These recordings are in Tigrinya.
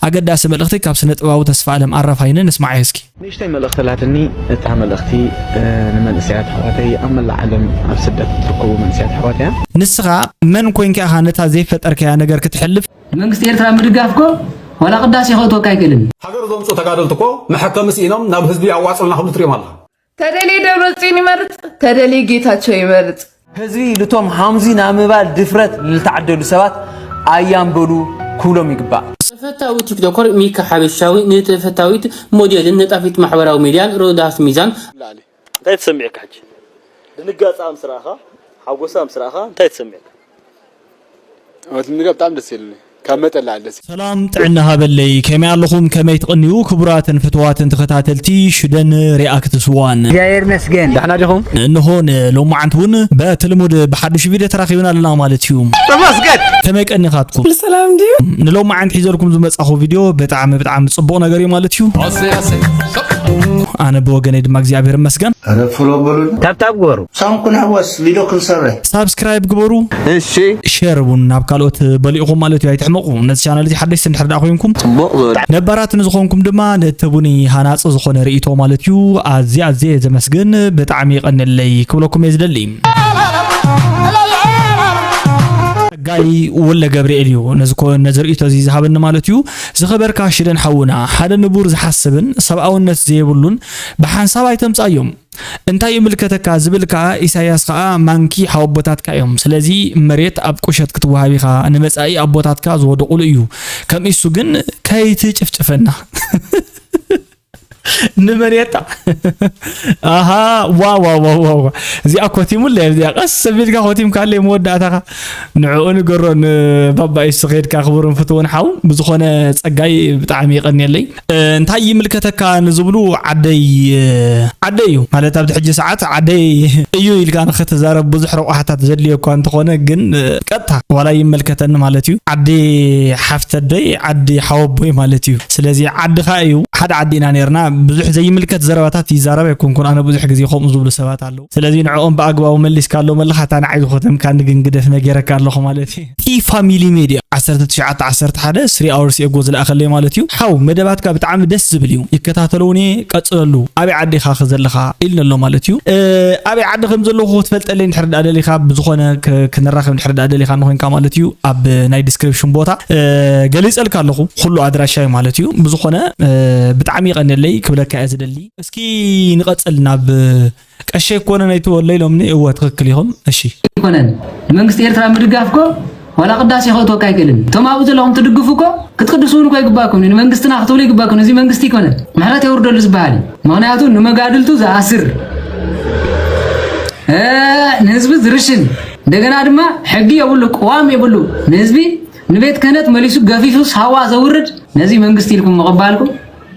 ኣገዳሲ መልእኽቲ ካብ ስነ ጥበባዊ ተስፋ ኣለም ኣረፋይነ ንስማዓዮ እስኪ። ንእሽተይ መልእኽቲ ኣላትኒ። እታ መልእኽቲ፣ እ፣ ንመንእሰያት ኣሕዋተይ ኣብ መላእ ዓለም ኣብ ስደት እትርከቡ መንእሰያት ኣሕዋት እያ። ንስኻ መን ኮይንካ ኢኻ ነታ ዘይፈጠርካያ ነገር ክትሕልፍ? ንመንግስቲ ኤርትራ ምድጋፍ እኮ ዋላ ቅዳሴ ከእትወካ ኣይክእልን። ሃገር ዘምጽኡ ተጋደልቲ እኮ መሐከሚ ስኢኖም ናብ ህዝቢ ኣዋጽኡልና ክብሉ ትሪኦም ኣለኻ። ተደልየ ደብረጽዮን ይመርጽ፣ ተደልየ ጌታቸው ይመርጽ። ህዝቢ ልቶም ሃምዚ ናብ ምባል ድፍረት ልተዓደሉ ሰባት ኣያም በሉ ክብሎም ይግባእ። ተፈታዊ ቲክቶከር ሚካ ሓበሻዊ ንተፈታዊት ሞዴልን ነጣፊት ማሕበራዊ ሚድያን ሮዳስ ሚዛን። ላዕሊ። እንታይ ተሰሚዕካ ሕጂ? ድንጋጸኣ ምስ ረኣኻ፣ ሓጎሳ ምስ ረኣኻ እንታይ ተሰሚዕካ? እውነት ንምንጋር ብጣዕሚ ደስ ኢሉኒ። ካብ መጠን ላዕሊ ደስ። ሰላም ጥዕና ሃበለይ፣ ከመይ ኣለኹም? ከመይ ትቕንዩ? ክቡራትን ፍትዋትን ተኸታተልቲ ሽደን ሪኣክትስ ዋን። እግዚኣብሔር ይመስገን። ዳሕና ዲኹም? እንሆ ንሎማዓንቲ እውን በቲ ልሙድ ብሓድሽ ቪድዮ ተራኺብና ኣለና ማለት እዩ። ተመስገን። ከመይ ቀኒኻትኩም? ኩሉ ሰላም ድዩ? ንሎማዓንቲ ሒዘልኩም ዝመጻኹ ቪድዮ ብጣዕሚ፣ ብጣዕሚ ጽቡቕ ነገር እዩ ማለት እዩ። ኣነ ብወገነይ ድማ እግዚኣብሔር ይመስገን። ኧረ ፎሎ በሉና። ታብታብ ግበሩ። ሳንኩን ሕወስ ቪድዮ ክንሰርሕ። ሳብስክራይብ ግበሩ። እሺ። ሼር እውን ናብ ካልኦት በሊዕኹም ማለት እዩ። ኣይትሕመቑ። ነዚ ቻናል እዚ ሓደሽቲ እንድሕር ደኣ ኮይንኩም፣ ጽቡቕ ዝበለ። ነባራት ንዝኾንኩም ድማ ንእተቡኒ ሃናጺ ዝኾነ ርእይቶ ማለት እዩ። ኣዝየ፣ ኣዝየ እየ ዘመስግን። ብጣዕሚ ይቐንለይ ክብለኩም እየ ዝደሊ። ጸጋይ ወልደ ገብርኤል እዩ ነዚ ኮ-፣ ነዚ ርእይቶ እዚ ዝሃበኒ ማለት እዩ። ዝኸበርካ ሽደን ሓውና፣ ሓደ ንቡር ዝሓስብን ሰብኣውነት ዘየብሉን ብሓንሳብ ኣይተምጻዮም። እንታይ ይምልከተካ ዝብል ከኣ ኢሳያስ ከኣ ማንኪ ሓወቦታትካ እዮም። ስለዚ መሬት ኣብ ቁሸት ክትወሃብ ኢኻ፣ ንመጻኢ ኣቦታትካ ዝወደቑሉ እዩ። ከም ኢሱ ግን ከይትጭፍጭፈና። ንመሬታ። ኣሃ፣ ዋ፣ ዋ፣ ዋ፣ ዋ፣ ዋ። እዚኣ ኮቲሙለይ፣ እዚኣ ቀስ ኣቢልካ ኮቲምካለይ መወዳእታኻ። ንዕኡ ንገሮ ንባባ ኢሱ ከይድካ ክቡርን ፍትውን ሓው። ብዝኾነ ጸጋይ ብጣዕሚ ይቐንየለይ። እ፣ እንታይ ይምልከተካ ንዝብሉ ዓደይ፣ እ፣ ዓደይ እዩ። ማለት ኣብዚ ሕጂ ሰዓት ዓደይ እዩ ኢልካ ንኽትዛረብ ብዙሕ ረቋሕታት ዘድልዮ እኳ እንተኾነ ግን፣ እ፣ ቀጥታ ዋላ ይመልከተኒ ማለት እዩ። ዓዲ ሓፍተደይ፣ ዓዲ ሓወቦይ ማለት እዩ። ስለዚ ዓድኻ እዩ። ሓደ ዓዲ ኢና ነርና። ብዙሕ ዘይምልከት ዘረባታት ይዛረብ ኣይኮንኩን። ኣነ ብዙሕ ግዜ ከምኡ ዝብሉ ሰባት ኣለዉ። ስለዚ ንዕኦም ብኣግባቡ መሊስካሎም ኣለኻ። እታ ንዓይ ዝኾተምካኒ ግን ግደፍ ነጊረካ ኣለኹ ማለት እዩ። ቲ ፋሚሊ ሜድያ ዓሰርተ ትሽዓተ ዓሰርተ ሓደ ስሪ ኣወርስ ኤጎ ዝለኣኸለይ ማለት እዩ። ሓው መደባትካ ብጣዕሚ ደስ ዝብል እዩ። ይከታተለውን እየ፣ ቀጽለሉ። ኣበይ ዓዲ ኢኻ ከ ዘለኻ ኢልና ኣሎ ማለት እዩ። እ፣ ኣበይ ዓዲ ከም ዘለኹ ክትፈልጠለይ እንድሕር ደኣ ደሊኻ፣ ብዝኾነ ክ-፣ ክንራኸብ እንድሕር ደኣ ደሊኻ እንኾይንካ ማለት እዩ። ኣብ ናይ ዲስክሪፕሽን ቦታ፣ እ፣ ገሊጸልካ ኣለኹ፣ ኩሉ ኣድራሻይ ማለት እዩ። ብዝኾነ፣ እ፣ ብጣዕሚ ይቐንየለይ ክብለካ እየ ዝደሊ። እስኪ ንቐጽል ናብ ቀሸይ ኮነ ናይ ተወለይ ኢሎምኒ። እወ፣ ትኽክል ኢኹም። እሺ። ኣይኮነን። ንመንግስቲ ኤርትራ ምድጋፍ እኮ ዋላ ቅዳሴ ከእትወካ ኣይክእልን። እቶም ኣብኡ ዘለኹም ትድግፉ እኮ ክትቅድሱ እውን እኮ ይግባኩም እዩ። ንመንግስትና ክትብሉ ይግባኩም። እዚ መንግስቲ ኣይኮነን። ምሕረት የውርደሉ ዝበሃል እዩ። ምኽንያቱ ንመጋድልቱ ዝኣስር፣ እ፣ ንህዝቢ ዝርሽን፣ እንደገና ድማ ሕጊ የብሉ፣ ቅዋም የብሉ። ንህዝቢ ንቤት ክህነት መሊሱ ገፊፉ ሳዋ ዘውርድ ነዚ መንግስቲ ኢልኩም ምቕባልኩም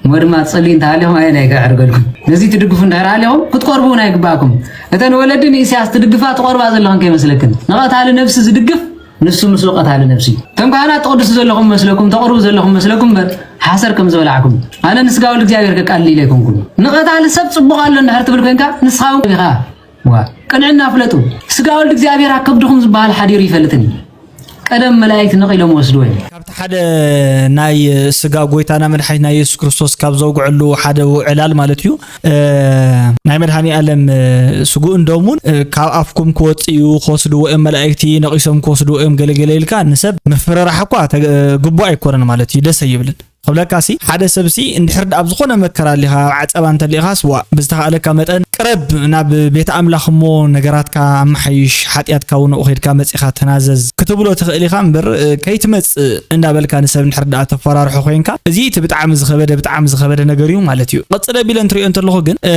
እሞ ድማ ትጸልዩ እንተሃሊኹም ኣየናይ ከዕርገልኩም? ነዚ ትድግፉ እንድሕር ሃሊኹም ክትቆርቡ እውን ኣይግባእኩም። እተን ወለዲ ንኢሳያስ ትድግፋ ትቖርባ ዘለኽን ከይመስለክን። ንቐታሊ ነብሲ ዝድግፍ ንሱ ምስሉ ቀታሊ ነብሲ እዩ። እቶም ካህናት ትቕድሱ ዘለኹም መስለኩም፣ ተቕርቡ ዘለኹም መስለኩም እምበር ሓሰር ከም ዝበላዕኩም። ኣነ ንስጋ ወልድ እግዚኣብሔር ከቃልል ኢለ ኣይኮንኩን። ንቐታሊ ሰብ ጽቡቕ ኣሎ እንድሕር ትብል ኮንካ ንስኻ እውን ኢኻ። ዋ፣ ቅንዕና ፍለጡ። ስጋ ወልድ እግዚኣብሔር ኣብ ከብድኹም ዝበሃል ሓዲሩ ይፈልጥን እዩ። ቀደም መላእክት ነቒሎም ወስድዎ እዮም። ካብቲ ሓደ ናይ ስጋ ጎይታና መድሓኒትና የሱስ ክርስቶስ ካብ ዘውግዐሉ ሓደ ዕላል ማለት እዩ። እ፣ ናይ መድሃኒ ኣለም፣ እ፣ ስጉእን ደሙን፣ እ፣ ካብ ኣፍኩም ክወጽእ እዩ፣ ክወስድዎ እዮም መላእክቲ፣ ነቒሶም ክወስድዎ እዮም ገለ ገለ ኢልካ ንሰብ ምፍርራሕ እኳ ተ-፣ ግቡእ ኣይኮነን ማለት እዩ። ደስ ኣይብልን። ክብለካሲ፣ ሓደ ሰብሲ እንድሕር ደኣ ኣብ ዝኾነ መከራ ኣሊኻ፣ ኣብ ዓጸባ እንተሊኻስ፣ ዋ፣ ብዝተኻእለካ መጠን ቅረብ ናብ ቤት ኣምላኽ እሞ ነገራትካ ኣመሓይሽ፣ ሓጢኣትካ እውን ኣብኡ ኸይድካ መጺኻ ተናዘዝ ክትብሎ ትኽእል ኢኻ እምበር፣ እ፣ ከይትመጽእ እንዳበልካ ንሰብ እንድሕር ደኣ ተፈራርሖ ኮይንካ፣ እዚ እቲ ብጣዕሚ ዝኸበደ፣ ብጣዕሚ ዝኸበደ ነገር እዩ ማለት እዩ። ቀጽለ ቢለ እንትሪኦ እንተለኹ ግን፣ እ፣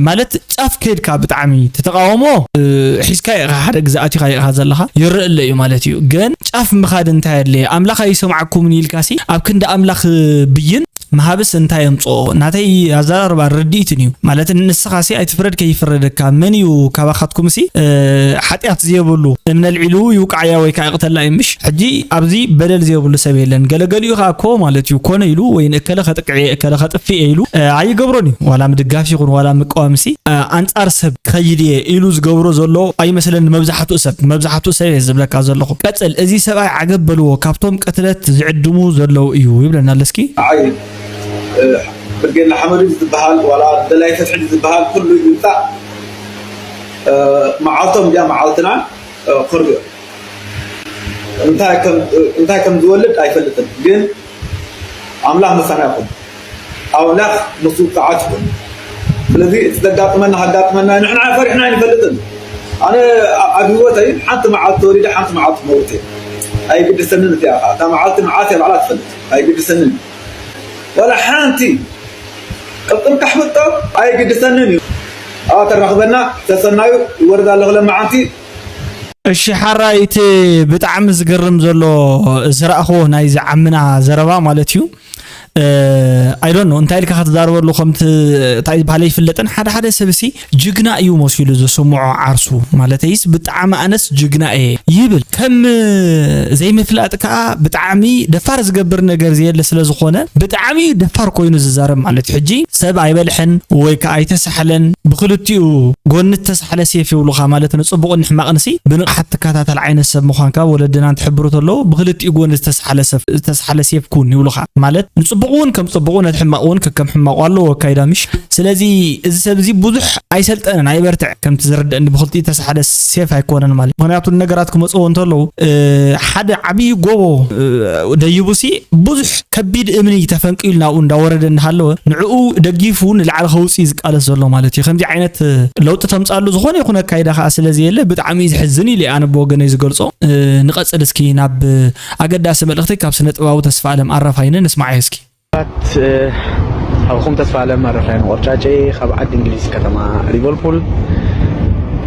ማለት ጫፍ ከይድካ ብጣዕሚ ተተቃወሞ፣ እ፣ ሒዝካ ኢኻ ሓደ ግዝኣት ኢኻ ኢኻ ዘለኻ፣ ይረእ ኣሎ እዩ ማለት እዩ። ግን ጫፍ ምኻድ እንታይ ኣድለየ? ኣምላኽ ኣይሰምዓኩምን ኢልካሲ፣ ኣብ ክንዲ ኣምላኽ ብይን ምሃብስ እንታይ የምፅኦ? ናተይ ኣዘራርባ ርድኢትን እዩ። ማለት ንስኻሲ ኣይትፍረድ ከይፍረደካ፣ መን እዩ ካባኻትኩምሲ ሓጢኣት ዘየብሉ እምነ ልዒሉ ይውቃዕያ ወይ ከዓ ይቕተላ እዩ ምሽ? ሕጂ ኣብዚ በደል ዘየብሉ ሰብ የለን። ገለገሊኡ ከዓ እኮ ማለት እዩ ኮነ ኢሉ ወይ ንእከለ ከጥቅዕ እየ እከለ ከጥፍእ እየ ኢሉ ኣይገብሮን እዩ። ዋላ ምድጋፍ ይኹን ዋላ ምቃወምሲ ኣንፃር ሰብ ክኸይድ እየ ኢሉ ዝገብሮ ዘሎ ኣይመስለኒ። መብዛሕትኡ ሰብ መብዛሕትኡ ሰብ እየ ዝብለካ ዘለኹ። ቀፅል፣ እዚ ሰብኣይ ዓገብ በልዎ፣ ካብቶም ቅትለት ዝዕድሙ ዘለዉ እዩ ይብለና ኣሎ። እስኪ ብርጌድ ንሓመዱ ዝበሃል ዋላ ደላይ ፍትሒ ዝበሃል ኩሉ ይምፃእ፣ መዓልቶም እያ መዓልትና ክርድኦ እንታይ ከም ዝወልድ ኣይፈልጥን፣ ግን ኣምላኽ ምሳና ይኹን። ኣምላኽ ምስኡ ጸዓት ይኹን። ስለዚ እቲ ዘጋጥመና ከጋጥመና ንሕና ፈሪሕና ኣይንፈልጥን። ኣነ ኣብ ህይወተይ ሓንቲ መዓልቲ ተወሊደ ሓንቲ መዓልቲ ክመውት እየ። ኣይግድሰንን እቲኣ ኸዓ እታ መዓልቲ መዓስ እያ ባዕላ ትፈልጥ። ኣይግድሰንን። ዋላ ሓንቲ ቅጥም ካሕብጦ ኣይግድሰንን እዩ። ኣዋ ተራኽበና ሰሰናዩ ይወርድ ኣለኹ ለመዓንቲ እሺ ሓራይ እቲ ብጣዕሚ ዝገርም ዘሎ ዝረኣኽዎ ናይዚ ዓምና ዘረባ ማለት እዩ። I don't know እንታይ ኢልካ ክትዛረበሉ ከምቲ እንታይ ዝበሃል ኣይፍለጥን። ሓደ ሓደ ሰብ ሲ ጅግና እዩ መሲሉ ዝስምዖ ዓርሱ ማለተይስ ብጣዕሚ ኣነስ ጅግና እየ ይብል። ከም ዘይምፍላጥ ከዓ ብጣዕሚ ደፋር ዝገብር ነገር ዘየለ ስለ ዝኾነ ብጣዕሚ ደፋር ኮይኑ ዝዛረብ ማለት እዩ። ሕጂ ሰብ ኣይበልሐን ወይ ከዓ ኣይተሳሕለን ብክልቲኡ ጎኒ ዝተሳሕለ ሴፍ ይብሉኻ ማለት ንፅቡቕን ንሕማቕንሲ ብንቕሓት ትከታተል ዓይነት ሰብ ምዃንካ ወለድና እንትሕብሩ ተለዉ ብክልቲኡ ጎኒ ዝተሳሕለ ሰብ ዝተሳሕለ ሴፍ ኩን ይብሉኻ ማለት ንፅቡቕ እውን ከም ፅቡቑ ነቲ ሕማቕ እውን ከከም ሕማቑ ኣለዎ ኣካይዳ ምሽ ስለዚ እዚ ሰብ እዚ ብዙሕ ኣይሰልጠነን ኣይበርትዕ ከምቲ ዝርድእኒ ብክልቲኡ ዝተሳሕለ ሴፍ ኣይኮነን ማለት ምክንያቱ ነገራት ክመፅዎ እንተለዉ ሓደ ዓብዪ ጎቦ ደይቡሲ ብዙሕ ከቢድ እምኒ ተፈንቂሉ ናብኡ እንዳወረደ እንዳሃለወ ንዕኡ ደጊፉ ንላዕሊ ከውፅእ ዝቃለስ ዘሎ ማለት እዩ። ከምዚ ዓይነት ለውጢ ተምፃሉ ዝኾነ ይኹን ኣካይዳ ከዓ ስለ ዘየለ ብጣዕሚ እዩ ዘሕዝን ኢለ ኣነ ብወገነይ ዝገልፆ። ንቐፅል እስኪ ናብ ኣገዳሲ መልእኽቲ ካብ ስነ ጥበባዊ ተስፋ ኣለም ኣረፋይነ ንስማዓዮ እስኪ። ባት ሓውኹም ተስፋ ኣለም ኣረፋይነ ቆርጫጨ ካብ ዓዲ እንግሊዝ ከተማ ሊቨርፑል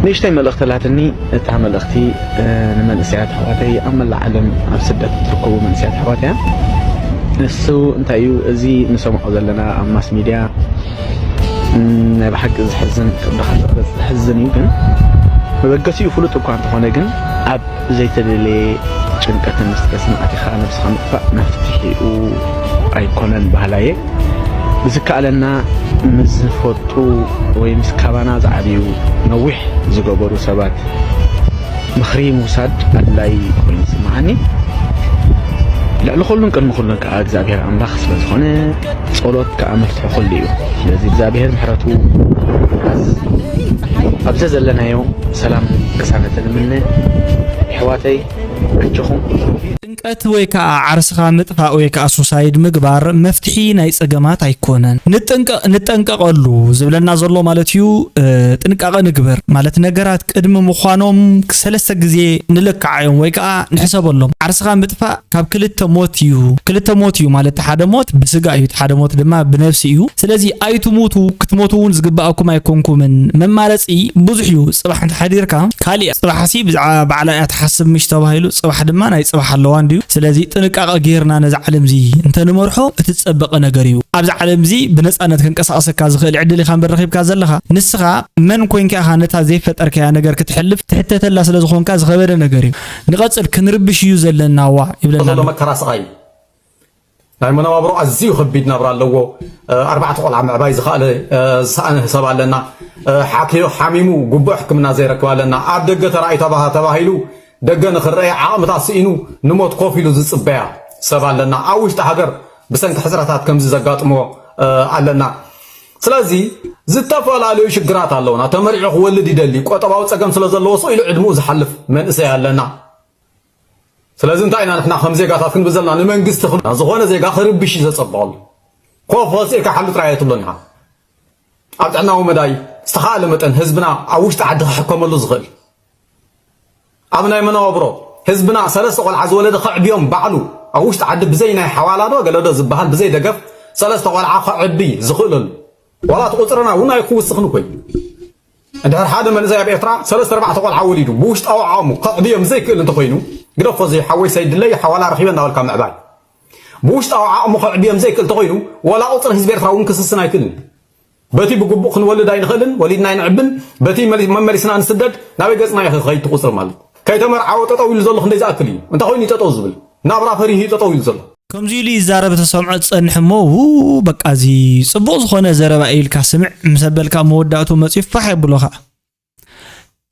ንእሽተይ መልእኽቲ ኣላትኒ። እታ መልእኽቲ ንመንእሰያት ኣሕዋተይ ኣብ መላእ ዓለም ኣብ ስደት እትርከቡ መንእሰያት ኣሕዋት እያ። ንሱ እንታይ እዩ እዚ ንሰምዖ ዘለና ኣብ ማስ ሚድያ ናይ ብሓቂ ዝሕዝን ከብድኻ ዝቕርፅ ዝሕዝን እዩ ግን መበገሲኡ ፍሉጥ እኳ እንተኾነ ግን ኣብ ዘይተደለየ ጭንቀትን ስትረስን ኣቲኻ ነብስኻ ምጥፋእ መፍትሒኡ ኣይኮነን በሃላይ እየ። ብዝከኣለና ምስ ዝፈልጡ ወይ ምስ ካባና ዝዓብዩ ነዊሕ ዝገበሩ ሰባት ምኽሪ ምውሳድ ኣድላዪ ኮይኑ ይስምዓኒ። ልዕሊ ኩሉን ቅድሚ ኩሉን ከኣ እግዚኣብሔር ኣምላኽ ስለ ዝኾነ ጸሎት ከኣ መፍትሒ ኩሉ እዩ። ስለዚ እግዚኣብሔር ምሕረቱ ይሓዝ። ኣብ ዘዘለናዮ ሰላምን ቅሳነትን እምነ። የሕዋተይ ኣጆኹም። ጭንቀት ወይ ከዓ ዓርስኻ ምጥፋእ ወይ ከዓ ሱሳይድ ምግባር መፍትሒ ናይ ፀገማት ኣይኮነን። ንጠንቀ- ንጠንቀቐሉ ዝብለና ዘሎ ማለት እዩ። እ፣ ጥንቃቐ ንግበር ማለት ነገራት ቅድሚ ምዃኖም ሰለስተ ግዜ ንለክዓዮም ወይ ከዓ ንሕሰበሎም። ዓርስኻ ምጥፋእ ካብ ክልተ ሞት እዩ። ክልተ ሞት እዩ ማለት እቲ ሓደ ሞት ብስጋ እዩ፣ እቲ ሓደ ሞት ድማ ብነብሲ እዩ። ስለዚ ኣይትሙቱ፣ ክትሞቱ እውን ዝግባኣኩም ኣይኮንኩምን። መማረፂ ብዙሕ እዩ። ፅባሕ እንተሓዲርካ ካሊእ ፅባሕሲ ብዛዕባ ባዕላ እያ ትሓስብ ምሽ ተባሂሉ ፅባሕ ድማ ናይ ፅባሕ ኣለዋ እንድዩ። ስለዚ ጥንቃቐ ጌርና ነዚ ዓለም እዚ እንተንመርሖ እቲ ዝፀበቐ ነገር እዩ። ኣብዚ ዓለም እዚ ብነፃነት ከንቀሳቐሰካ ዝኽእል ዕድል ኢኻ እምበር ረኺብካ ዘለኻ። ንስኻ መን ኮይንካ ኢኻ ነታ ዘይፈጠርካያ ነገር ክትሕልፍ ትሕተተላ ስለ ዝኾንካ ዝኸበደ ነገር እዩ። ንቐፅል ክንርብሽ እዩ ዘለና ዋ ይብለና ዘሎ ኣሎ። መከራ ስቓይ እዩ። ናይ መነባብሮ ኣዝዩ ከቢድ ናብራ ኣለዎ። ኣርባዕተ ቆልዓ ምዕባይ ዝኸኣለ ዝሰኣነ ሰብ ኣለና። ሓኪ- ሓሚሙ ግቡእ ሕክምና ዘይረክብ ኣለና። ኣብ ደገ ተራእዩ ተባሃ- ተባሂሉ ደገ ንኽረአ ዓቕምታት ስኢኑ ንሞት ኮፍ ኢሉ ዝጽበያ ሰብ ኣለና። ኣብ ውሽጢ ሃገር ብሰንኪ ሕጽረታት ከምዚ ዘጋጥሞ ኣለና። ስለዚ ዝተፈላለዩ ሽግራት ኣለውና። ተመሪዑ ክወልድ ይደሊ፣ ቆጠባዊ ጸገም ስለ ዘለዎ ስቕ ኢሉ ዕድምኡ ዝሓልፍ መንእሰይ ኣለና። ስለዚ እንታይ ኢና ንሕና ከም ዜጋታት ክንብል ዘለና? ንመንግስቲ ክብ- ዝኾነ ዜጋ ክርብሽ እዩ ዘጸብቐሉ። ኮፍ ወፂእካ ሓሉ ጥራይ ኣይትብሎን ኢኻ። ኣብ ጥዕናዊ መዳይ ዝተኻእለ መጠን ህዝብና ኣብ ውሽጢ ዓዲ ክሕከመሉ ዝኽእል ኣብ ናይ መነባብሮ ህዝብና ሰለስተ ቆልዓ ዝወለደ ከዕብዮም ባዕሉ ኣብ ውሽጢ ዓዲ ብዘይ ናይ ሓዋላዶ ገለዶ ዝበሃል ብዘይ ደገፍ ሰለስተ ቆልዓ ከዕቢ ዝኽእለሉ ዋላ እቲ ቁፅርና እውን ኣይክውስኽን እኮ እዩ። እንድሕር ሓደ መንእሰይ ኣብ ኤርትራ ሰለስተ ኣርባዕተ ቆልዓ ወሊዱ ብውሽጣዊ ዓቕሙ ከዕብዮም ዘይክእል እንተኾይኑ ግደፎ እዚ ሓወይ ሰይድለይ ሓዋላ ረኺበ እናበልካ ምዕባይ ብውሽጣዊ ዓቕሙ ከዕብዮም ዘይክእል ተኾይኑ፣ ዋላ ቁፅሪ ህዝቢ ኤርትራ እውን ክስስን ኣይክእልን። በቲ ብግቡእ ክንወልድ ኣይንኽእልን፣ ወሊድና ኣይንዕብን። በቲ መሊ- መመሊስና ንስደድ፣ ናበይ ገፅና እዩ ክኸይድ ቁፅሪ ማለት? ከይተመርዓወ ጠጠው ኢሉ ዘሎ ክንደይ ዝኣክል እዩ? እንተኾይኑ እዩ ጠጠው ዝብል? ናብራ ፈሪሁ እዩ ጠጠው ኢሉ ዘሎ? ከምዚ ኢሉ ይዛረብ ተሰምዖ ትጸንሕ እሞ፣ ው፣ በቃ እዚ ጽቡቕ ዝኾነ ዘረባ እዩ ኢልካ ስምዕ ምስ ኣበልካ መወዳእቱ መጺኡ ፋሕ የብሎ ኸኣ።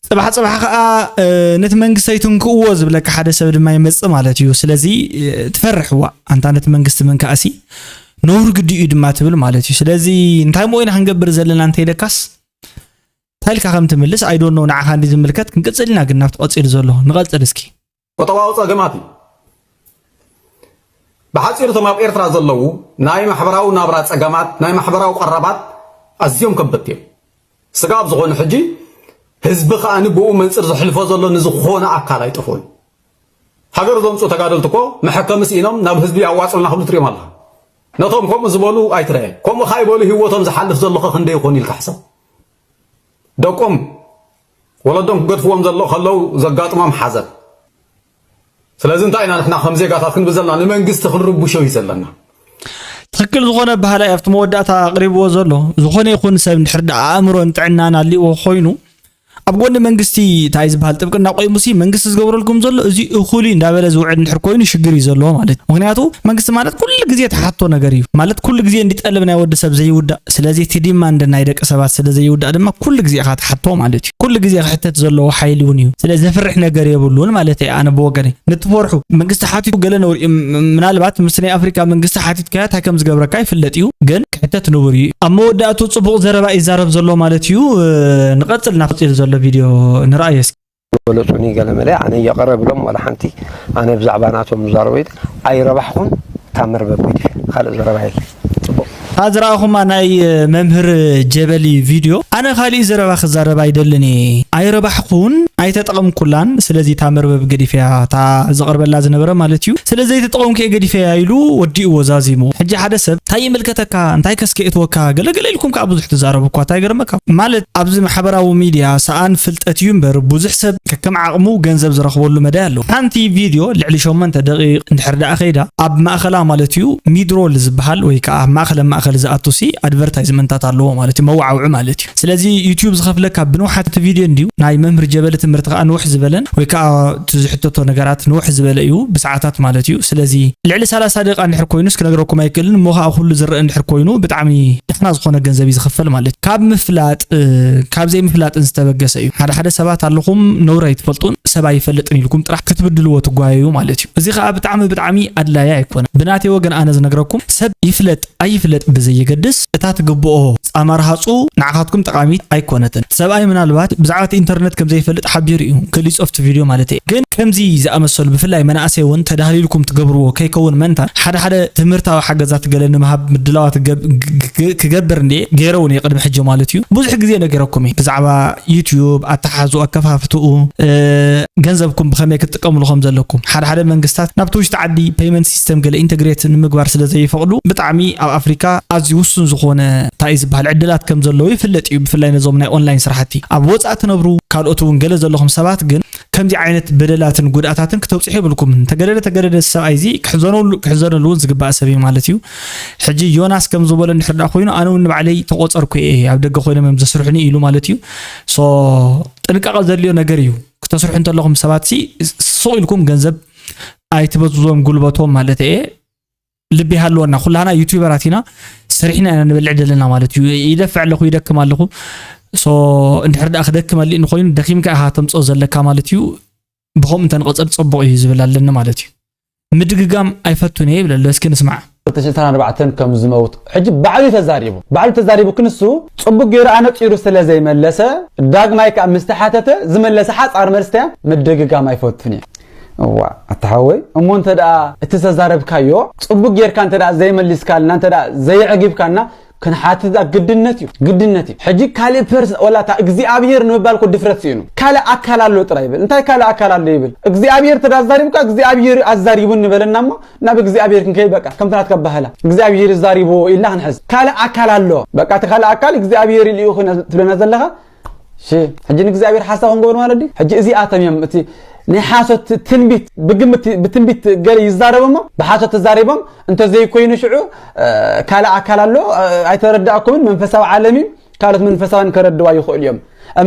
ጽባሕ ጽባሕ ኸኣ፣ እ፣ ነቲ መንግስቲ ኣይትንክእዎ ዝብለካ ሓደ ሰብ ድማ ይመጽእ ማለት እዩ። ስለዚ፣ እ፣ ትፈርሕ፣ ዋ፣ ኣንታ ነቲ መንግስቲ ምንካእሲ ነውሪ ግዲ እዩ ድማ ትብል ማለት እዩ። ስለዚ እንታይ እሞ ኢና ክንገብር ዘለና እንተ ኢለካስ፣ እንታይ ኢልካ ከም ትምልስ፣ I don't know፣ ንዓኻ እንዲ ዝምልከት። ክንቅጽል ኢና ግን ናብቲ ቀጺሉ ዘሎ። ንቐጽል እስኪ። ቁጠባዊ ጸገማት እዩ። ብሓጺሩ እቶም ኣብ ኤርትራ ዘለዉ ናይ ማሕበራዊ ናብራ ጸገማት፣ ናይ ማሕበራዊ ቀረባት ኣዝዮም ከበድቲ እዮም። ስጋብ ዝኾነ ሕጂ ህዝቢ ከኣ ብኡ መንጽር ዘሕልፎ ዘሎ ንዝኾነ ኣካል ኣይጠፍኦን። ሃገር ዘምጽኡ ተጋደልቲ እኮ መሐከሚ ስኢኖም ናብ ህዝቢ ኣዋጽኡልና ክብሉ ትሪኦም ኣለኻ። ነቶም ከምኡ ዝበሉ ኣይትረኣየን። ከምኡ ከይበሉ ህይወቶም ዝሓልፍ ዘሎ ኸ ክንደይ ይኾን ኢልካ ሕሰብ። ደቆም ወለዶም ክገድፍዎም ዘሎ ከለዉ ዘጋጥሞም ሓዘን። ስለዚ እንታይ ኢና ንሕና ከም ዜጋታት ክንብል ዘለና? ንመንግስቲ ክንርብሾ እዩ ዘለና። ትኽክል ዝኾነ ኣበሃህላ እዩ ኣብቲ መወዳእታ ኣቕሪብዎ ዘሎ። ዝኾነ ይኹን ሰብ እንድሕር ደኣ ኣእምሮን ጥዕናን ኣልይዎ ኮይኑ ኣብ ጎኒ መንግስቲ እንታይ ዝበሃል ጥብቅና ቆይሙሲ መንግስቲ ዝገብረልኩም ዘሎ እዚ እኹል እዩ እንዳበለ ዝውዕል እንድሕር ኮይኑ ሽግር እዩ ዘለዎ ማለት እዩ። ምኽንያቱ መንግስቲ ማለት ኩሉ ግዜ ተሓቶ ነገር እዩ። ማለት ኩሉ ግዜ እንዲጠልብ ናይ ወዲ ሰብ ዘይውዳእ። ስለዚ እቲ ዲማንድ ናይ ደቂ ሰባት ስለ ዘይውዳእ ድማ ኩሉ ግዜ ኢኻ ትሓቶ ማለት እዩ። ኩሉ ግዜ ክሕተት ዘለዎ ሓይሊ እውን እዩ። ስለዚ ዘፍርሕ ነገር የብሉን ማለት እየ ኣነ ብወገነይ። ንትፈርሑ መንግስቲ ሓቲቱ ገለ ነውሪ እዩ። ም-፣ ምናልባት ምስ ናይ ኣፍሪካ መንግስቲ ሓቲትካዮ እንታይ ከም ዝገብረካ ይፍለጥ እዩ። ግን ክሕተት ንቡር እዩ። ኣብ መወዳእቱ ጽቡቕ ዘረባ ይዛረብ ዘሎ ማለት እዩ። እ፣ ንቐጽል ናብ ቀጺሉ ዘሎ ቪድዮ ንርኣዮ እስኪ። በለጹኒ ገለ መለ ኣነ የቐረብሎም ዋላ ሓንቲ ኣነ ብዛዕባ ናቶም ዝዛረቡ ኣይረባሕኹን። እታ መርበብ ገዲፈ ካልእ ዘረባ የለን። ጽቡቕ። እታ ዝረኣኹማ ናይ መምህር ጀበሊ ቪድዮ፣ ኣነ ካሊእ ዘረባ ክዛረብ ኣይደልን እየ። ኣይረባሕኩን፣ ኣይተጠቐምኩላን፣ ስለዚ እታ መርበብ ገዲፈያ፣ እታ ዘቕርበላ ዝነበረ ማለት እዩ። ስለ ዘይተጠቐምኩ እየ ገዲፈያ ኢሉ ወዲእዎ ዛዚሙ። ሕጂ ሓደ ሰብ እንታይ ይምልከተካ፣ እንታይ ከስከ እትወካ፣ ገለገለ ኢልኩም ከዓ ብዙሕ ትዛረቡ እኳ፣ እንታይ ገርመካ? ማለት ኣብዚ ማሕበራዊ ሚድያ ሰኣን ፍልጠት እዩ እምበር ብዙሕ ሰብ ከከም ዓቕሙ ገንዘብ ዝረኽበሉ መዳይ ኣሎ። ሓንቲ ቪድዮ ልዕሊ ሸሞንተ ደቂቕ እንድሕር ደኣ ከይዳ ኣብ ማእኸላ ማለት እዩ ሚድሮል ዝበሃል ወይ ከዓ ኣብ ማእኸለ ማእኸል ዝኣቱ ሲ ኣድቨርታይዝመንታት ኣለዎ ማለት እዩ፣ መወዓውዒ ማለት እዩ። ስለዚ ዩትዩብ ዝኸፍለካ ብንውሓት እቲ ቪድዮ እንድዩ ናይ መምህር ጀበሊ ትምህርቲ ከዓ ንውሕ ዝበለን ወይ ከዓ እቲ ዝሕተቶ ነገራት ንውሕ ዝበለ እዩ ብሰዓታት ማለት እዩ። ስለዚ ልዕሊ ሰላሳ ደቂቃ እንድሕር ኮይኑስ ክነግረኩም ኣይክእልን እሞ ከዓ ኩሉ ዝረአ እንድሕር ኮይኑ ብጣዕሚ ደሕና ዝኾነ ገንዘብ እዩ ዝኽፈል ማለት እዩ። ካብ ምፍላጥ፣ እ፣ ካብ ዘይምፍላጥን ዝተበገሰ እዩ። ሓደ ሓደ ሰባት ኣለኹም ነውሪ ኣይትፈልጡን ሰብ ኣይፈልጥን ኢልኩም ጥራሕ ክትብድልዎ ትጓየዩ ማለት እዩ። እዚ ከዓ ብጣዕሚ ብጣዕሚ ኣድላዪ ኣይኮነን። ብናተይ ወገን ኣነ ዝነግረኩም ሰብ ይፍለጥ ኣይፍለጥ ብዘየገድስ እታ ትግብኦ ጻማ ረሃጹ ንዓኻትኩም ጠቓሚት ኣይኮነትን። ሰብኣይ ምናልባት ብዛዕባ እቲ ኢንተርነት ከም ዘይፈልጥ ሓቢሩ እዩ ገሊጹ ኣብቲ ቪድዮ ማለት እዩ። ግን ከምዚ ዝኣመሰሉ ብፍላይ መናእሰይ እውን ተዳህሊልኩም ትገብርዎ ከይከውን መንታ ሓደ ሓደ ትምህርታዊ ሓገዛት ገለ ንምሃብ ምድላዋት ገብ-፣ ግ-፣ ግ-፣ ክገብር እንድየ ገይረ እውን እየ ቅድሚ ሕጂ ማለት እዩ። ብዙሕ ግዜ ነጊረኩም እየ ብዛዕባ ዩትዩብ ኣተሓሕዝኡ ኣከፋፍትኡ፣ እ፣ ገንዘብኩም ብኸመይ ክትጥቀምሉ ከም ዘለኩም። ሓደ ሓደ መንግስታት ናብቲ ውሽጢ ዓዲ ፔይመንት ሲስተም ገለ ኢንተግሬት ንምግባር ስለ ዘይፈቕዱ ብጣዕሚ ኣብ ኣፍሪካ ኣዝዩ ውሱን ዝኾነ እንታይ እዩ ዝበሃል ዕድላት ከም ዘለዉ ይፍለጥ እዩ። ብፍላይ ነዞም ናይ ኦንላይን ስራሕቲ ኣብ ወፃኢ ትነብሩ ካልኦት እውን ገለ ዘለኹም ሰባት ግን ከምዚ ዓይነት በደላትን ጉድኣታትን ክተብፅሑ የብልኩምን። ተገደደ ተገደደ ሰብኣይ እዚ ክሕዘነሉ፣ ክሕዘነሉ እውን ዝግባእ ሰብ እዩ ማለት እዩ። ሕጂ ዮናስ ከም ዝበሎ እንድሕር ደኣ ኮይኑ ኣነ እውን ንባዕለይ ተቆፀርኩ እየ ኣብ ደገ ኮይኖም እዮም ዘስርሑኒ ኢሉ ማለት እዩ። ሶ ጥንቃቐ ዘድልዮ ነገር እዩ። ክተስርሑ እንተለኹም ሰባት ሲ ሱቕ ኢልኩም ገንዘብ ኣይትበዝዞም ጉልበቶም ማለት እየ። ልቢ ሃለወና ኩላህና ዩቲዩበራት ኢና፣ ሰሪሕና ኢና ንበልዕ ዘለና ማለት እዩ። ይደፍዕ ኣለኹ፣ ይደክም ኣለኹ። ሶ እንድሕር ደኣ ክደክም ኣሊእኒ ኮይኑ ደኺምካ ኢኻ ተምፅኦ ዘለካ ማለት እዩ። ብኸምኡ እንተንቐፅል ፅቡቕ እዩ ዝብል ኣለኒ ማለት እዩ። ምድግጋም ኣይፈቱን እየ ይብል ኣሎ። እስኪ ንስማዕ። ክልተ ሽሕን ዕስራን ኣርባዕተን ከም ዝመውት ሕጂ ባዕሉ እዩ ተዛሪቡ። ባዕሉ ተዛሪቡ ክንሱ ጽቡቅ ገይሩ ኣነጺሩ ስለ ዘይመለሰ ዳግማይ ከኣ ምስ ተሓተተ ዝመለሰ ሓጻር መልሲ እያ፣ ምድግጋም ኣይፈቱን እየ። እዋ ኣታ ሓወይ፣ እሞ እንተ ደኣ እቲ ዝተዛረብካዮ ጽቡቅ ጌርካ እንተ ደኣ ዘይመሊስካልና፣ እንተ ደኣ ዘየዕጊብካና፣ ክንሓትት ግድነት እዩ፣ ግድነት እዩ። ሕጂ ካልእ ፐርስ-፣ ወላ እታ እግዚኣብሔር ንምባል እኮ ድፍረት ስኢኑ። ካልእ ኣካል ኣሎ ጥራይ ይብል። እንታይ ካልእ ኣካል ኣሎ ይብል? እግዚኣብሔር እንተ ደኣ ኣዛሪቡካ፣ እግዚኣብሔር ኣዛሪቡኒ በለና እሞ፣ ናብ እግዚኣብሔር ክንከይድ በቃ፣ ከምቲ ናትካ ኣባህላ እግዚኣብሔር ይዛሪቦ ኢልና ክንሕዝ። ካልእ ኣካል ኣሎ። በቃ እቲ ካልእ ኣካል እግዚኣብሔር ኢሉ እዩ ትብለና ዘለኻ። እሺ፣ ሕጂ ንእግዚኣብሔር ሓሳብ ክንገብር ማለት ድዩ? ሕጂ እዚኣቶም እዮም እቲ ናይ ሓሶት ትንቢት ብግምት ብትንቢት ገለ ይዛረብ እሞ ብሓሶት ተዛሪቦም እንተዘይኮይኑ ሽዑ ካልእ ኣካል ኣሎ ኣይተረዳእኩምን መንፈሳዊ ዓለም እዩ ካልኦት መንፈሳውያን ከረድዋ ይኽእሉ እዮም።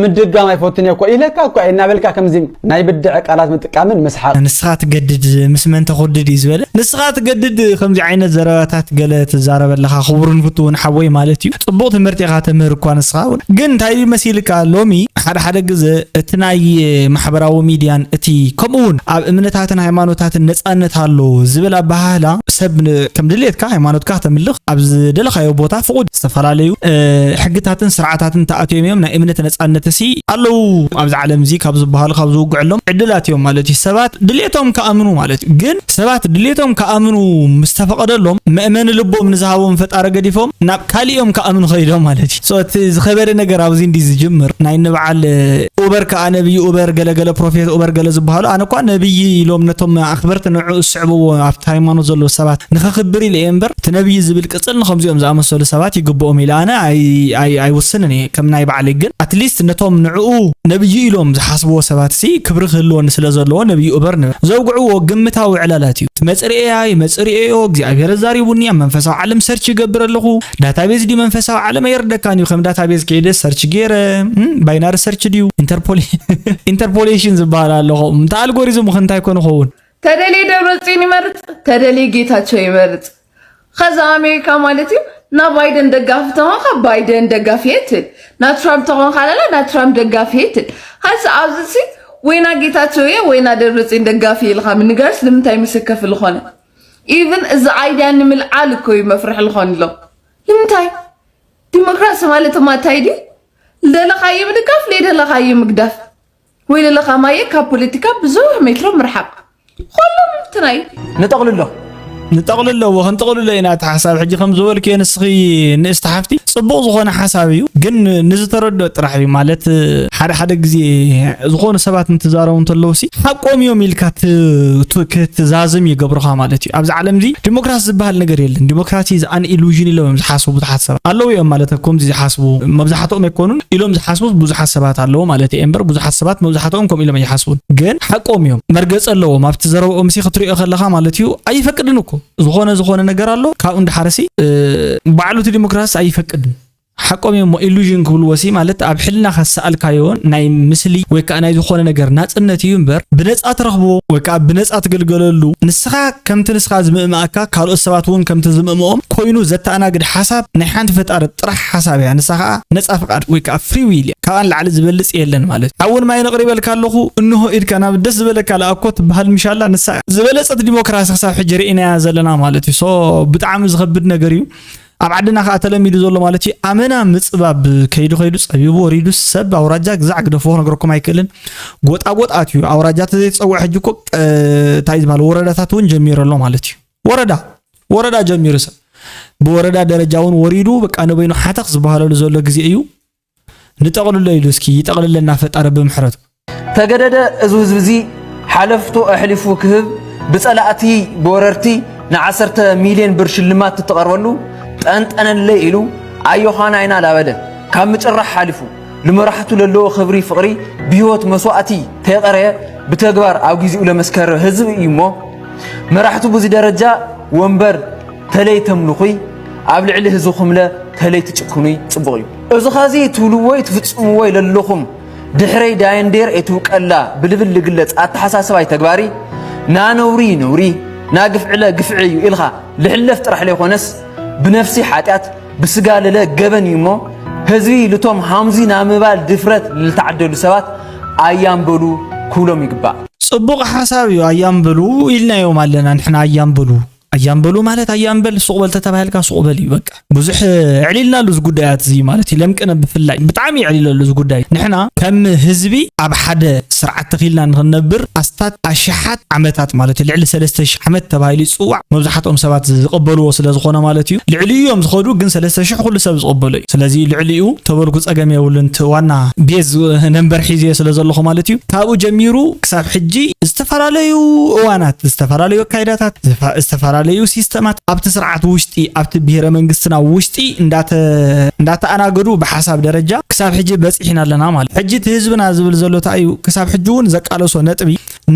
ምድጋም ኣይፈቱን እየ እኮ ኢለካ እኮ እናበልካ ከምዚ ናይ ብድዐ ቃላት ምጥቃምን ምስሓቕ። ንስኻ ትገድድ ምስ መን ተኹድድ እዩ ዝበለ። ንስኻ ትገድድ ከምዚ ዓይነት ዘረባታት ገለ ትዛረብ ኣለኻ ክቡርን ፍትውን ሓወይ ማለት እዩ። ጽቡቕ ትምህርቲ ኢኻ ተምህር እኳ ንስኻ እውን። ግን እንታይ ድዩ መሲልካ ሎሚ ሓደ ሓደ ግዘ እቲ ናይ ማሕበራዊ ሚድያን እቲ ከምኡ እውን ኣብ እምነታትን ሃይማኖታትን ነጻነት ኣሎ ዝብል ኣበሃህላ ሰብ ከም ድልየትካ ሃይማኖትካ ከተምልኽ ኣብ ዝደለኻዮ ቦታ ፍቑድ ዝተፈላለዩ ሕግታትን ስርዓታትን ተኣትዮም እዮም ናይ እምነት ነፃነት ሲ ኣለዉ ኣብዚ ዓለም እዚ ካብ ዝበሃሉ ካብ ዝውግዕሎም ዕድላት እዮም ማለት እዩ ሰባት ድልየቶም ከኣምኑ ማለት እዩ ግን ሰባት ድልየቶም ከኣምኑ ምስ ተፈቐደሎም መእመኒ ልቦም ንዝሃቦም ፈጣሪ ገዲፎም ናብ ካሊኦም ከኣምኑ ከይዶም ማለት እዩ እቲ ዝኸበደ ነገር ኣብዚ እንዲ ዝጅምር ናይ ንበዓል ኡበር ከዓ ነብይ ኡበር ገለገለ ፕሮፌት ኡበር ገለ ዝበሃሉ ኣነ እኳ ነብይ ኢሎም ነቶም ኣኽበርቲ ንዑ ዝስዕብዎ ኣብቲ ሃይማኖት ዘለዉ ሰባት ንኸኽብር ኢለ እየ እምበር እቲ ነብይ ዝብል ቅፅል ንኸምዚኦም ዝኣመሰሉ ሰባት ይግብኦም ኢለ ኣነ ኣይውስንን እየ ከም ናይ ባዕለይ ግን ኣትሊስት ነቶም ንዕኡ ነብይ ኢሎም ዝሓስብዎ ሰባት ሲ ክብሪ ክህልወኒ ስለ ዘለዎ ነብይ ኡበር ንብል ዘውግዕዎ ግምታዊ ዕላላት እዩ መፅርኤያ ይመፅርኤዮ እግዚኣብሔር ዛሪቡኒ ኣብ መንፈሳዊ ዓለም ሰርች ይገብር ኣለኹ ዳታቤዝ ድዩ መንፈሳዊ ዓለም ኣይርደካን እዩ ከም ዳታቤዝ ከይደ ሰርች ገይረ ባይናሪ ሰርች ድዩ ኢንተርፖሌሽን ዝበሃል ኣለኹ እንተ ኣልጎሪዝም እንታይ ኮን ኸውን ተደልየ ደብረፅዮን ይመርፅ ተደልየ ጌታቸው ይመርፅ ከዛ ኣሜሪካ ማለት እዩ ና ባይደን ደጋፊ ተኾንካ ባይደን ደጋፊ የትል ና ትራምፕ ተኾንካ ለላ ና ትራምፕ ደጋፊ የትል ሀዚ ኣብዚ ሲ ወይና ጌታቸው እየ ወይና ደብረፅዮን ደጋፊ ኢልካ ምንጋርስ ንምንታይ ምስከፍ ዝኾነ ኢቭን እዚ ኣይድያ ንምልዓል እኮ እዩ መፍርሒ ዝኾን ኣሎ ንምንታይ ዲሞክራሲ ማለት ማ እንታይ ድዩ ልደለኻዮ ምድጋፍ ለይደለኻዮ ምግዳፍ ወይ ለለኻ ማየ ካብ ፖለቲካ ብዙሕ ሜትሮ ምርሓቕ ኩሎም ትናይ ንጠቕልሎ ንጠቕልሎ እዎ ክንጠቕልሎ ኢና እቲ ሓሳብ ሕጂ ከም ዝበልክዮ ንስኺ ንእስቲ ሓፍቲ ፅቡቕ ዝኾነ ሓሳብ እዩ ግን ንዝተረድኦ ጥራሕ እዩ ማለት ሓደ ሓደ ግዜ ዝኾኑ ሰባት እንትዛረቡ እንተለዉ ሲ ሓቆም እዮም ኢልካ ክትዛዝም ይገብሩኻ ማለት እዩ ኣብዚ ዓለም እዚ ዲሞክራሲ ዝበሃል ነገር የለን ዲሞክራሲ is an illusion ኢሎም እዮም ዝሓስቡ ብዙሓት ሰባት ኣለዉ እዮም ማለት ከምዚ ዝሓስቡ መብዛሕትኦም ኣይኮኑን ኢሎም ዝሓስቡ ብዙሓት ሰባት ኣለዉ ማለት እዩ እምበር ብዙሓት ሰባት መብዛሕትኦም ከምኡ ኢሎም ኣይሓስቡን ግን ሓቆም እዮም መርገፂ ኣለዎም ኣብቲ ዘረብኦም ሲ ክትሪኦ ከለኻ ማለት እዩ ኣይፈቅድን እኮ ዝኾነ ዝኾነ ነገር ኣሎ ካብኡ እንዳሓረሲ ባዕሉ እቲ ዲሞክራሲ ኣይፈቅድን ሓቆም እዮም ኢሉዥን ክብልዎ ሲ ማለት ኣብ ሕልና ከሰኣልካዮ ናይ ምስሊ ወይ ከዓ ናይ ዝኾነ ነገር ናፅነት እዩ እምበር ብነፃ ትረኽቦ ወይ ከዓ ብነፃ ትግልገለሉ ንስኻ ከምቲ ንስኻ ዝምእማእካ ካልኦት ሰባት እውን ከምቲ ዝምእምኦም ኮይኑ ዘተኣናግድ ሓሳብ ናይ ሓንቲ ፈጣሪ ጥራሕ ሓሳብ እያ ንሳ ከዓ ነፃ ፍቃድ ወይ ከዓ ፍሪ ዊል እያ ካብኣን ላዕሊ ዝበልፅ የለን ማለት ሓውን ማይ ነቕሪበልካ ኣለኹ እንሆ ኢድካ ናብ ደስ ዝበለካ ለኣኮ ትበሃል ምሻላ ንሳ ዝበለፀት ዲሞክራሲ ክሳብ ሕጂ ርኢናያ ዘለና ማለት እዩ ሶ ብጣዕሚ ዝኸብድ ነገር እዩ ኣብ ዓድና ከዓ ተለሚዱ ዘሎ ማለት እዩ ኣመና ምፅባብ ከይዱ ከይዱ ፀቢቡ ወሪዱ ሰብ ኣውራጃ ግዛዕ ግደፍዎ ክነግረኩም ኣይክእልን ጎጣጎጥ ኣትዩ ኣውራጃ ተዘይተፀውዐ ሕጂ እኮ እንታይ ዝበሃል ወረዳታት እውን ጀሚሩ ኣሎ ማለት እዩ ወረዳ ወረዳ ጀሚሩ ሰብ ብወረዳ ደረጃ እውን ወሪዱ በቃ ንበይኑ ሓተኽ ዝበሃለሉ ዘሎ ግዜ እዩ ንጠቕልሎ ኢሉ እስኪ ይጠቕልለና ፈጣሪ ብምሕረቱ ተገደደ እዚ ህዝቢ እዚ ሓለፍቱ ኣሕሊፉ ክህብ ብጸላእቲ ብወረርቲ ንዓሰርተ ሚልዮን ብር ሽልማት ትትቐርበሉ ጠንጠነለይ ኢሉ ኣዮኻና ኢና ላበለ ካብ ምጭራሕ ሓሊፉ ልመራሕቱ ለለዎ ክብሪ ፍቕሪ ብህይወት መስዋእቲ ተይቐረየ ብተግባር ኣብ ግዚኡ ለመስከረ ህዝቢ እዩ እሞ መራሕቱ ብዙ ደረጃ ወንበር ተለይ ተምልኹይ ኣብ ልዕሊ ህዝብኹምለ ተለይ ትጭክኑይ ጽቡቕ እዩ። እዚ ኸዚ ትብልዎይ ትፍጽምዎይ ለለኹም ድሕረይ ዳየንዴር ኤትውቀላ ብልብል ልግለጽ ኣተሓሳስባይ ተግባሪ ናነውሪ ነውሪ ናግፍዕለ ግፍዒ እዩ ኢልኻ ልሕለፍ ጥራሕ ለይኾነስ ብነፍሲ ሓጢኣት ብስጋ ለለ ገበን እዩ እሞ ህዝቢ ልቶም ሃምዚ ናምባል ድፍረት ልልተዓደሉ ሰባት ኣያምበሉ ክብሎም ይግባእ። ጽቡቕ ሓሳብ እዩ ኣያምበሉ ኢልናዮም ኣለና ንሕና ኣያምበሉ ኣያምበሉ ማለት ኣያምበል ሱቕ በል ተተባሂልካ ሱቕ በል እዩ በቃ ብዙሕ ዕሊልናሉ እዚ ጉዳያት እዚ ማለት እዩ ለምቅነ ብፍላይ ብጣዕሚ ዕሊለሉ እዚ ጉዳይ ንሕና ከም ህዝቢ ኣብ ሓደ ስርዓት ተኺልና ንክንነብር ኣስታት ኣሽሓት ዓመታት ማለት እዩ ልዕሊ ሰለስተ ሽሕ ዓመት ተባሂሉ ይፅዋዕ መብዛሕትኦም ሰባት ዝቕበልዎ ስለ ዝኾነ ማለት እዩ ልዕሊኡ እዮም ዝኸዱ ግን ሰለስተ ሽሕ ኩሉ ሰብ ዝቕበሎ እዩ ስለዚ ልዕሊኡ ተበልኩ ፀገም የብሉን እቲ ዋና ቤዝ ነንበር ሒዝዮ ስለ ዘለኹ ማለት እዩ ካብኡ ጀሚሩ ክሳብ ሕጂ ዝተፈላለዩ እዋናት ዝተፈላለዩ ኣካይዳታት ዝተፈላለዩ ሲስተማት ኣብቲ ስርዓት ውሽጢ ኣብቲ ብሄረ መንግስትና ውሽጢ እንዳተኣናገዱ ብሓሳብ ደረጃ ክሳብ ሕጂ በፂሕና ኣለና ማለት ሕጂ እቲ ህዝብና ዝብል ዘሎ እንታይ እዩ ክሳብ ሕጂ እውን ዘቃለሶ ነጥቢ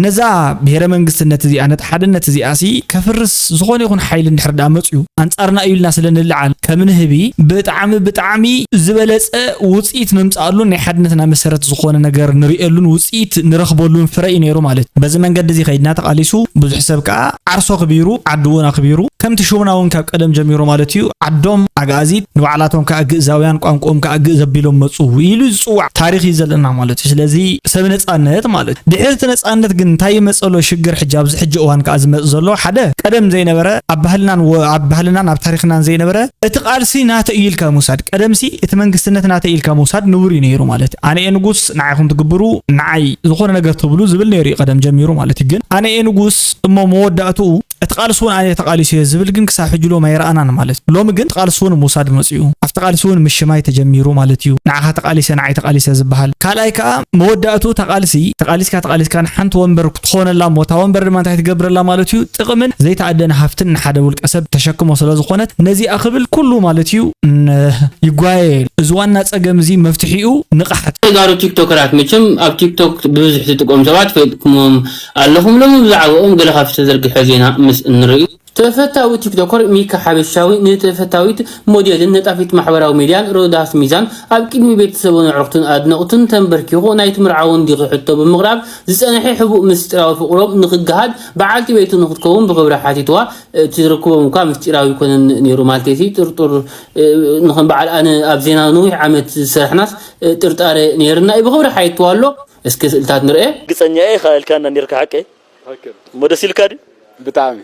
ነዛ ብሄረ መንግስትነት እዚኣ፣ ነቲ ሓድነት እዚኣ ሲ ከፍርስ ዝኾነ ይኹን ሓይሊ እንድሕር ደኣ መፅዩ፣ ኣንፃርና እዩ ኢልና ስለ ንልዓል፣ ከም ንህቢ ብጣዕሚ፣ ብጣዕሚ ዝበለፀ ውፅኢት ነምፅኣሉን ናይ ሓድነትና መሰረት ዝኾነ ነገር ንርእየሉን ውፅኢት ንረኽበሉን ፍረ እዩ ነይሩ ማለት እዩ። በዚ መንገዲ እዚ ከይድና ተቓሊሱ፣ ብዙሕ ሰብ ከዓ ዓርሱ ኣኽቢሩ፣ ዓዲ እውን ኣኽቢሩ፣ ከምቲ ሽምና እውን ካብ ቀደም ጀሚሩ ማለት እዩ፣ ዓዶም ኣግኣዚት፣ ንባዕላቶም ከዓ ግእዛውያን፣ ቋንቋኦም ከዓ ግእዝ ኣቢሎም መፁ ኢሉ ዝፅዋዕ ታሪኽ እዩ ዘለና ማለት እዩ። ስለዚ ሰብ ነፃነት ማለት እዩ። ድሕሪ እቲ ነፃነት ግን እንታይ ይመፀሎ ሽግር? ሕጂ ኣብዚ ሕጂ እዋን ከዓ ዝመፅ ዘሎ ሓደ ቀደም ዘይነበረ ኣብ ባህልናን ወ-፣ ኣብ ባህልናን ኣብ ታሪኽናን ዘይነበረ እቲ ቃልሲ ናተይ እዩ ኢልካ ምውሳድ። ቀደምሲ እቲ መንግስትነት ናተይ ኢልካ ምውሳድ ንቡር እዩ ነይሩ ማለት እዩ። ኣነ እየ ንጉስ፣ ንዓይኹም ትግብሩ፣ ንዓይ ዝኾነ ነገር ትብሉ ዝብል ነይሩ እዩ ቀደም ጀሚሩ ማለት እዩ። ግን ኣነ እየ ንጉስ እሞ መወዳእትኡ እቲ ቃልሲ እውን ኣነ ተቃሊሱ እየ ዝብል ግን ክሳብ ሕጂ ሎም ኣይረኣናን ማለት እዩ። ሎሚ ግን እቲ ቃልሲ እውን ምውሳድ መፅኡ፣ ኣብቲ ቃልሲ እውን ምሽማይ ተጀሚሩ ማለት እዩ። ንዓኻ ተቃሊሰ ንዓይ ተቃሊሰ ዝበሃል። ካልኣይ ከዓ መወዳእቱ ተቃልሲ ተቃሊስካ ተቃሊስካ ንሓንቲ ወንበር ክትኾነላ እሞ እታ ወንበር ድማ እንታይ ትገብረላ ማለት እዩ? ጥቕምን ዘይተኣደነ ሃፍትን ንሓደ ውልቀ ሰብ ተሸክሞ ስለ ዝኾነት ነዚኣ ክብል ኩሉ ማለት እዩ ን-፣ ይጓየ። እዚ ዋና ፀገም እዚ መፍትሒኡ ንቕሓት። ተጋሩ ቲክቶከራት መቸም ኣብ ቲክቶክ ብብዝሒ ትጥቀሙ ሰባት ፈልጥኩሞም ኣለኹም። ሎሚ ብዛዕባኦም ገለ ካብቲ ተዘርግሐ ዜና ምስ እንርእዩ። ተፈታዊ ቲክቶከር ሚካ ሓበሻዊ ንተፈታዊት ሞዴልን ነጣፊት ማሕበራዊ ሚድያን ሮዳስ ሚዛን ኣብ ቅድሚ ቤተሰቡን ኣዕሩኽቱን ኣድነቕቱን ተንበርኪኹ ናይ ትምርዓውን ዲኺ ሕቶ ብምቕራብ ዝጸንሐ ሕቡእ ምስጢራዊ ፍቕሮም ንኽገሃድ በዓልቲ ቤቱ ንኽትከውን ብኽብሪ ሓቲትዋ። እቲ ርክቦም እኳ ምስጢራዊ ኣይኮነን ነይሩ፣ ማለተይ ጥርጡር፣ እ፣ ንኸም በዓል ኣነ ኣብ ዜና ነዊሕ ዓመት ዝሰርሕናስ፣ እ፣ ጥርጣረ ነይርና እዩ። ብኽብሪ ሓቲትዋ ኣሎ። እስከ ስእልታት ንርኤ። ግጸኛ እየ ኢኻ ኢልካና ነይርካ ሓቀይ? ትኽክል። እሞ ደስ ኢልካ ድዩ? ብጣዕሚ።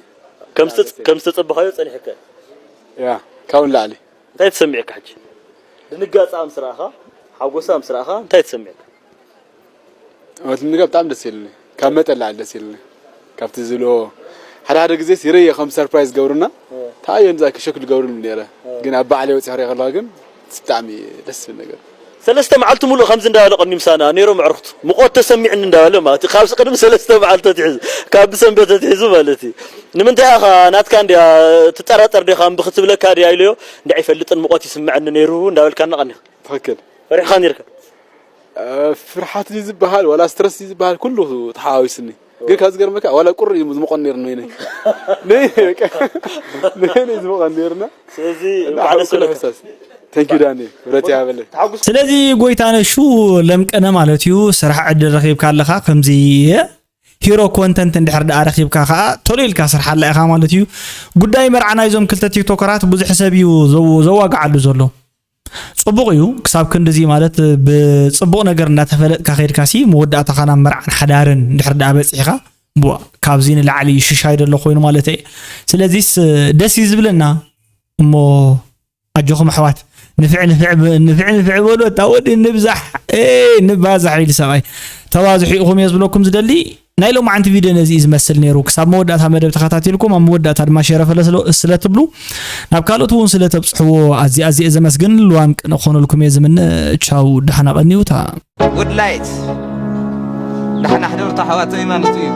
ከም ዝተጽ-፣ ከም ዝተጸበኻዮ ጸኒሕካ? ያ፣ ካብኡ ንላዕሊ። እንታይ ተሰሚዕካ ሕጂ? ድንጋጸ ምስ ረኣኻ፣ ሓጎሳ ምስ ረኣኻ እንታይ ተሰሚዕካ? እውነት ንምንጋር ብጣዕሚ ደስ ኢሉኒ። ካብ መጠን ንላዕሊ ደስ ኢሉኒ። ካብቲ ዝብልዎ ሓደ ሓደ ግዜ ይርእዮ ከም ሰርፕራይዝ ገብሩና፣ እ። ተኣዮ ንዛ ክሸክ ዝገብሩኒ ነይረ። እ። ግን ኣብ ባዕለይ ወፂእ ክርኢ ከለኹ ግን ብጣዕሚ ደስ ዝብል ነገር። ሰለስተ መዓልቲ ሙሉእ ከምዚ እንዳበለ ቀኒ ምሳና ነይሮም ኣዕሩኽቱ። ሙቐት ተሰሚዕኒ እንዳበለ ማለት እዩ። ካብዚ ቅድሚ ሰለስተ መዓልቲ ኣትሒዙ፣ ካብ ብሰንበት ኣትሒዙ ማለት እዩ። ንምንታይ ኢኻ ናትካ እንድያ ትጠራጠር ዲኻ እምቢ ክትብለካ ድያ ኢለዮ። እንድዒ ኣይፈልጥን ሙቐት ይስምዐኒ ነይሩ እንዳበልካና ቀኒኻ። ትኽክል። ፈሪሕኻ ነይርካ? እ፣ ፍርሓት ድዩ ዝበሃል ዋላ ስትረስ ድዩ ዝበሃል ኩሉ ተሓዋዊስኒ። ግን ካብ ዝገርመካ ዋላ ቁሪ እዩ ዝመቖን ነይሩ ነይነይ። ነይ በቃ። ነይነይ ዝመቖን ነይሩና። ስለዚ እና እንኳዕ ደስ ሓውኩ በለካ። ሕሳስ። Thank you ዳኒ። ክብረት ይሃበለይ። ተሓጉስ-፣ ስለዚ ጎይታ ነሹ ለምቀነ ማለት እዩ። ስራሕ ዕድል ረኺብካ ኣለኻ ከምዚ ሂሮ ኮንተንት እንድሕር ደኣ ረኺብካ ከኣ ቶሎ ኢልካ ስርሓላ ኢኻ ማለት እዩ። ጉዳይ መርዓ ናይዞም ክልተ ቲክቶከራት ብዙሕ ሰብ እዩ ዘው-፣ ዘዋግዓሉ ዘሎ። ጽቡቕ እዩ፣ ክሳብ ክንድዚ ማለት ብጽቡቕ ነገር እንዳተፈለጥካ ከይድካሲ መወዳእታኻ ናብ መርዓን ሓዳርን እንድሕር ደኣ በጺሕካ፣ ቡዋ፣ ካብዚ ንላዕሊ ሽሻይ ደሎ ኮይኑ ማለት እየ። ስለዚስ ደስ እዩ ዝብለና። እሞ ኣጆኹም ኣሕዋት፣ ንፍዕ ንፍዕ ብ-፣ ንፍዕ ንፍዕ በሉ። እታ ወዲ ንብዛሕ፣ ኤ፣ ንባዛሕ ኢሉ ሰብኣይ። ተባዝሑ ኢኹም እየ ዝብለኩም ዝደሊ። ናይ ሎማዓንቲ ቪድዮ ነዚ እዩ ዝመስል ነይሩ። ክሳብ መወዳእታ መደብ ተኸታቲልኩም፣ ኣብ መወዳእታ ድማ ሸረ ፈለ ስለ፣ ስለ ትብሉ፣ ናብ ካልኦት እውን ስለ ተብጽሕዎ ኣዝየ፣ ኣዝየ ዘመስግን። ልዋም ቅነ ክኾነልኩም እየ ዝምነ። ቻው፣ ደሓና ቀንዩታ። ጉድ ላይት። ደሓና ሕደሩ፣ ተሓዋተይ ማለት እዩ።